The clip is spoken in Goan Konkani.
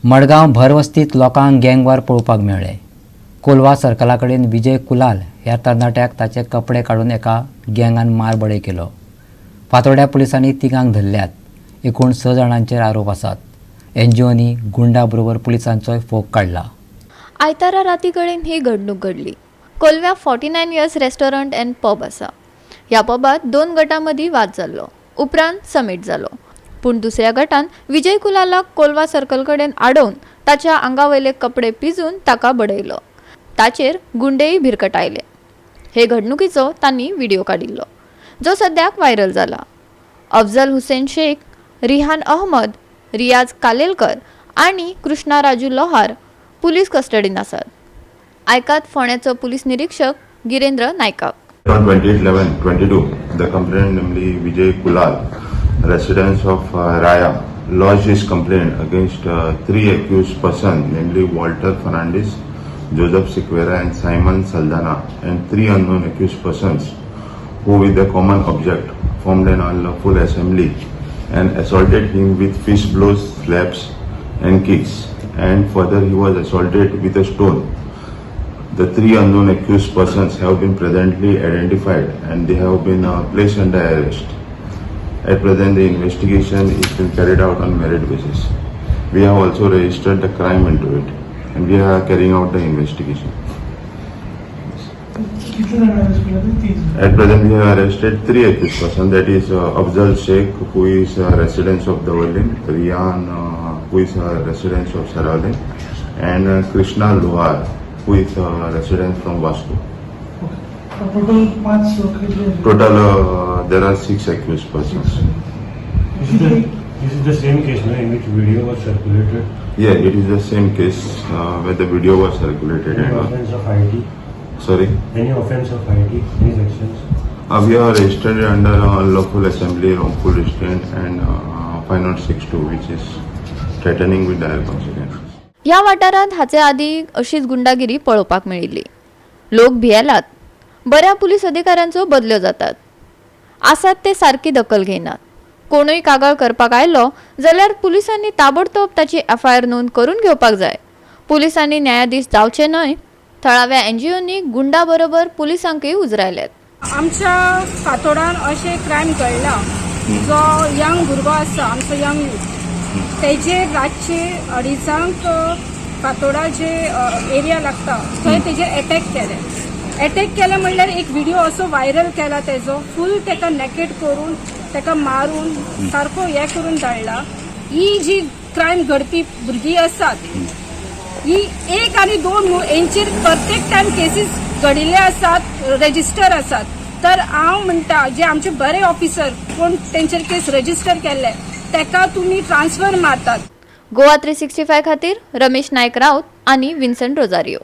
मडगांव भरवस्तीत लोकांक गँगवार पळोवपाक मेळ्ळे. कोलवा सर्कला कडेन विजय कुलाल ह्या तरणाट्याक ताचे कपडे काडून एका गँगान मार बडय केलो. फातोड्ड्या पुलिसांनी तिगांक धरल्यात. एकूण 6 जाणांचेर आरोप आसात. एनजीओनी गुंडा बरोबर पुलिसांचोय फोग काडला. आयतारा राती कडेन ही घडणूक घडली. कोलव्या 49 इयर्स रेस्टॉरंट अँड पब आसा. ह्या पबात दोन गटां मदीं वाद जाल्लो. उपरांत समेट जालो. पूण दुसऱ्या गटान विजय कुलालाक कोलवा सर्कल कडेन आडोवन ताच्या आंगा वयले कपडे पिजून ताका बडयलो. ताचेर गुंडेय भिरकटायले. हे घडणुकीचो तांणी व्हिडिओ काडिल्लो, जो सद्याक व्हायरल जाला. अफजल हुसेन शेख, रिहान अहमद, रियाज कालेलकर आनी कृष्णा राजू लोहार पुलीस कस्टडीन आसात. आयकात फोंड्याचो पुलीस निरीक्षक Girendra नायकाक. On 28/11/22, the complainant, namely Vijay Kulal, residents of Raya, lodged his complaint against three accused persons, namely Walter Fernandez, Joseph Siqueira and Simon Saldana, and three unknown accused persons who, with a common object, formed an unlawful assembly and assaulted him with fist blows, slaps and kicks, and further he was assaulted with a stone. The three unknown accused persons have been presently identified and they have been placed under arrest. At present, the investigation is being carried out on merit basis. We have also registered the crime into it and we are carrying out the investigation. कितले जाण अरेस्ट केले ते? तीन? At present, we have arrested three accused persons, that is Afzal Sheikh, who is a resident of Davorlim, Riyan, who is a resident of Seraulim, and Krishna Lohar, who is a resident from Vasco. Total पांच कितले? Total, there are six accused persons. This is the same case, no, in which video was circulated? Yeah, it is the same case where the video was circulated. Any And offense of IT? Sorry? Any offense of IT? Any sections? We are registered under unlawful assembly, wrongful restraint, and 5062, which is threatening with dire consequences. ह्या वाठारांत हाचे आदीं अशीच गुंडागिरी पळोवपाक मेळिल्ली. लोक भियेलात. बऱ्या पुलीस अधिकाऱ्यांचो बदल्यो जातात. आसात ते सारकी दखल घेयनात. कोणूय कागाळ करपाक आयलो जाल्यार पुलिसांनी ताबडतोब ताची एफआयआर नोंद करून घेवपाक जाय. पुलिसांनी न्यायाधीश जावचे न्हय. थळाव्या एनजीओनी गुंडा बरोबर पुलिसांकय उजरायल्यात. आमच्या फातोडान अशें क्रायम घडला. जो यंग भुरगो आसा, आमचो यंग यूथ, तेजेर रातचे अडीचांक फातोडा जे एरिया लागता थंय तेजेर एटॅक केले. एटॅक केले म्हणल्यार एक व्हिडिओ असो व्हायरल केला तेजो, फूल तेका नेकेड करून, तेका मारून सारको हे करून धाडला. ही जी क्रायम घडपी भुरगीं आसात, ही एक आनी दोन न्हू, हेंचेर प्रत्येक टायम केसीस घडिल्ले आसात, रेजिस्टर आसात. तर हांव म्हणटा, जे आमचे बरे ऑफिसर कोण तेंचेर केस रजिस्टर केल्ले, तेका तुमी ट्रान्सफर मारतात. गोवा 365 खातीर रमेश नायक राऊत आनी विन्संट रोजारियो.